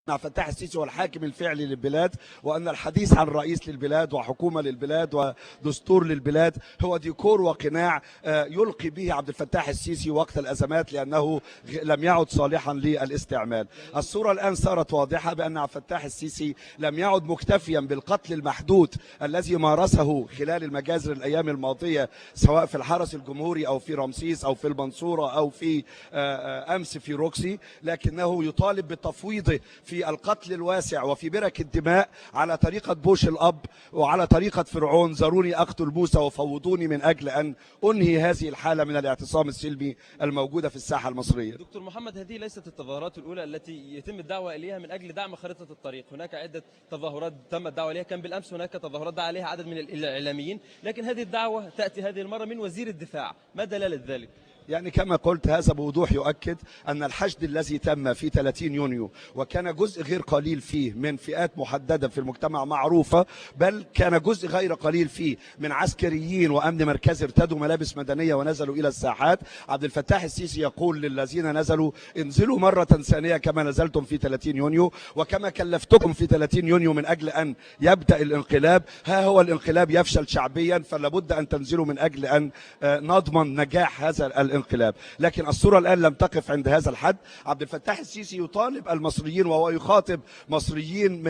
عبد الفتاح السيسي هو الحاكم الفعلي للبلاد، وأن الحديث عن رئيس للبلاد وحكومة للبلاد ودستور للبلاد هو ديكور وقناع يلقي به عبد الفتاح السيسي وقت الأزمات، لأنه لم يعد صالحا للاستعمال. الصورة الآن صارت واضحة بأن عبد الفتاح السيسي لم يعد مكتفيا بالقتل المحدود الذي مارسه خلال المجازر الأيام الماضية، سواء في الحرس الجمهوري أو في رمسيس أو في المنصورة أو في أمس في روكسي، لكنه يطالب بالتفويض في القتل الواسع وفي برك الدماء على طريقة بوش الأب وعلى طريقة فرعون: ذروني أقتل موسى وفوضوني من أجل أن أنهي هذه الحالة من الاعتصام السلمي الموجودة في الساحة المصرية. دكتور محمد، هذه ليست التظاهرات الأولى التي يتم الدعوة إليها من أجل دعم خارطة الطريق. هناك عدة تظاهرات تم الدعوة إليها، كان بالأمس هناك تظاهرات دعا عليها عدد من الإعلاميين، لكن هذه الدعوة تأتي هذه المرة من وزير الدفاع. ما دلالة ذلك؟ يعني كما قلت، هذا بوضوح يؤكد أن الحشد الذي تم في 30 يونيو وكان جزء غير قليل فيه من فئات محددة في المجتمع معروفة، بل كان جزء غير قليل فيه من عسكريين وأمن مركزي ارتدوا ملابس مدنية ونزلوا إلى الساحات. عبد الفتاح السيسي يقول للذين نزلوا: انزلوا مرة ثانية كما نزلتم في 30 يونيو وكما كلفتكم في 30 يونيو من أجل أن يبدأ الانقلاب. ها هو الانقلاب يفشل شعبيا، فلابد أن تنزلوا من أجل أن نضمن نجاح هذا الانقلاب. لكن الصورة الآن لم تقف عند هذا الحد. عبد الفتاح السيسي يطالب المصريين، وهو يخاطب مصريين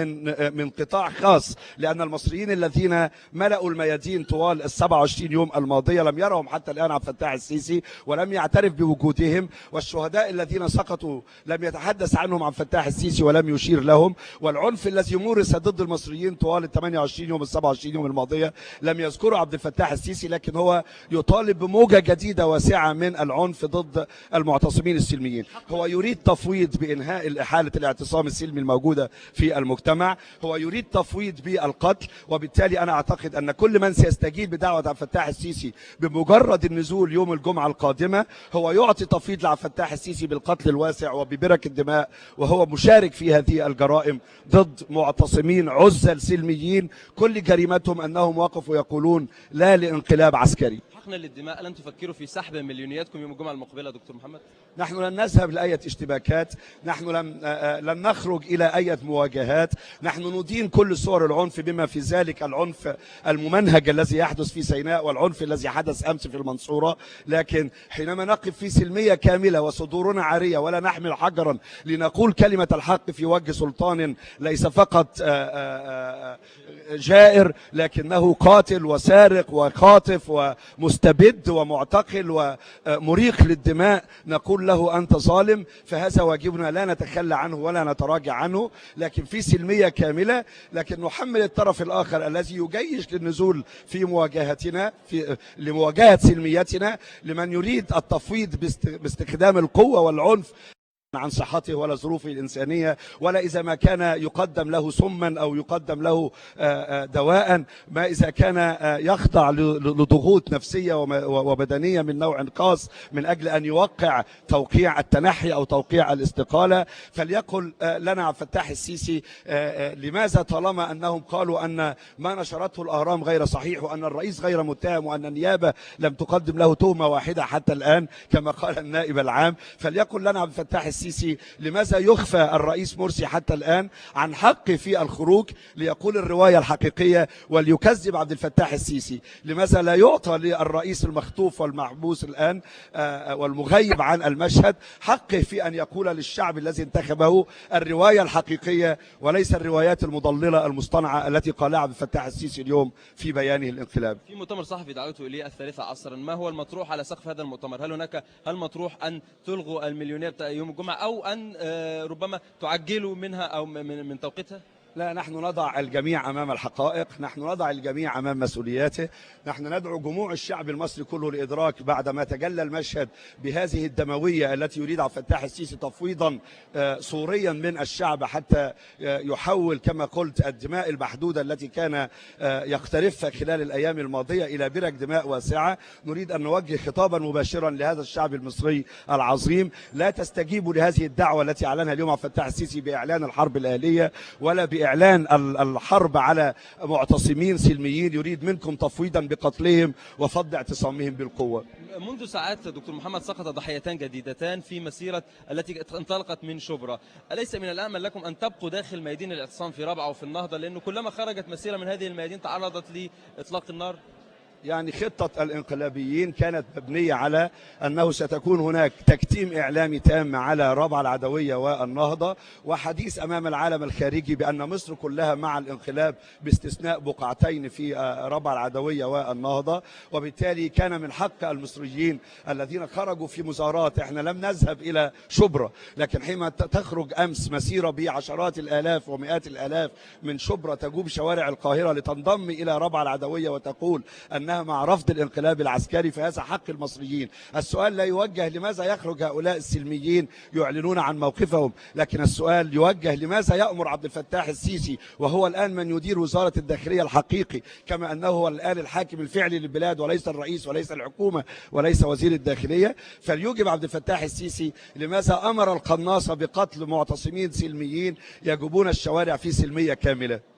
من قطاع خاص، لأن المصريين الذين ملأوا الميادين طوال 27 يوم الماضية لم يرهم حتى الآن عبد الفتاح السيسي ولم يعترف بوجودهم، والشهداء الذين سقطوا لم يتحدث عنهم عبد الفتاح السيسي ولم يشير لهم، والعنف الذي مورس ضد المصريين طوال 28 يوم 27 يوم الماضية لم يذكره عبد الفتاح السيسي، لكن هو يطالب بموجة جديدة واسعة من العنف ضد المعتصمين السلميين. هو يريد تفويض بإنهاء حالة الاعتصام السلمي الموجودة في المجتمع، هو يريد تفويض بالقتل، وبالتالي أنا أعتقد أن كل من سيستجيب بدعوة عبد الفتاح السيسي بمجرد النزول يوم الجمعة القادمة هو يعطي تفويض لعبد الفتاح السيسي بالقتل الواسع وببرك الدماء، وهو مشارك في هذه الجرائم ضد معتصمين عزل سلميين كل جريمتهم أنهم وقفوا يقولون لا لانقلاب عسكري. حقنا للدماء، لن تفكروا في سحب مليونياتكم يوم الجمعة المقبلة دكتور محمد؟ نحن لن نذهب لأي اشتباكات، نحن لن نخرج إلى أي مواجهات، نحن ندين كل صور العنف بما في ذلك العنف الممنهج الذي يحدث في سيناء والعنف الذي حدث أمس في المنصورة، لكن حينما نقف في سلمية كاملة وصدورنا عارية ولا نحمل حجرا لنقول كلمة الحق في وجه سلطان ليس فقط جائر لكنه قاتل وسارق وخاطف ومستبد ومعتقل ومريق للدماء، نقول له أنت ظالم. فهذا واجبنا، لا نتخلى عنه ولا نتراجع عنه، لكن في سلمية كاملة، لكن نحمل الطرف الآخر الذي يجيش للنزول في مواجهتنا لمواجهة سلميتنا لمن يريد التفويض باستخدام القوة والعنف عن صحته ولا ظروفه الإنسانية، ولا إذا ما كان يقدم له سما أو يقدم له دواء، ما إذا كان يخضع لضغوط نفسية وبدنية من نوع خاص من أجل أن يوقع توقيع التنحي أو توقيع الاستقالة. فليقل لنا عبد الفتاح السيسي لماذا طالما أنهم قالوا أن ما نشرته الأهرام غير صحيح وأن الرئيس غير متهم وأن النيابة لم تقدم له تهمة واحدة حتى الآن كما قال النائب العام، فليقل لنا عبد الفتاح السيسي لماذا يخفى الرئيس مرسي حتى الآن عن حقه في الخروج ليقول الرواية الحقيقية وليكذب عبد الفتاح السيسي؟ لماذا لا يعطى للرئيس المخطوف والمحبوس الآن والمغيب عن المشهد حقه في أن يقول للشعب الذي انتخبه الرواية الحقيقية وليس الروايات المضللة المصطنعة التي قالها عبد الفتاح السيسي اليوم في بيانه الانقلاب؟ في مؤتمر صحفي دعوته إليه 3 عصرا، ما هو المطروح على سقف هذا المؤتمر؟ هل مطروح أن تلغوا المليونية بتاع يوم الجمعة أو أن ربما تعجلوا منها أو من توقيتها؟ لا، نحن نضع الجميع أمام الحقائق، نحن نضع الجميع أمام مسؤولياته، نحن ندعو جموع الشعب المصري كله لإدراك بعدما تجلى المشهد بهذه الدموية التي يريد عبد الفتاح السيسي تفويضا صوريا من الشعب حتى يحول كما قلت الدماء المحدودة التي كان يقترفها خلال الأيام الماضية إلى برك دماء واسعة. نريد أن نوجه خطابا مباشرا لهذا الشعب المصري العظيم: لا تستجيبوا لهذه الدعوة التي أعلنها اليوم عبد الفتاح السيسي بإعلان الحرب الأهلية ولا إعلان الحرب على معتصمين سلميين يريد منكم تفويضا بقتلهم وفض اعتصامهم بالقوة. منذ ساعات دكتور محمد سقط ضحيتان جديدتان في مسيرة التي انطلقت من شبرا. أليس من الأمل لكم أن تبقوا داخل ميادين الاعتصام في رابعة وفي النهضة، لأنه كلما خرجت مسيرة من هذه الميادين تعرضت لإطلاق النار؟ يعني خطة الانقلابيين كانت مبنية على أنه ستكون هناك تكتيم إعلامي تام على رابعة العدوية والنهضة، وحديث أمام العالم الخارجي بأن مصر كلها مع الانقلاب باستثناء بقعتين في رابعة العدوية والنهضة. وبالتالي كان من حق المصريين الذين خرجوا في مظاهرات، احنا لم نذهب إلى شبرا، لكن حين تخرج أمس مسيرة بعشرات الآلاف ومئات الآلاف من شبرا تجوب شوارع القاهرة لتنضم إلى رابعة العدوية وتقول أنها مع رفض الانقلاب العسكري، فهذا حق المصريين. السؤال لا يوجه لماذا يخرج هؤلاء السلميين يعلنون عن موقفهم، لكن السؤال يوجه لماذا يأمر عبد الفتاح السيسي وهو الآن من يدير وزارة الداخلية الحقيقي، كما أنه هو الآن الحاكم الفعلي للبلاد وليس الرئيس وليس الحكومة وليس وزير الداخلية، فليجب عبد الفتاح السيسي لماذا أمر القناصة بقتل معتصمين سلميين يجوبون الشوارع في سلمية كاملة.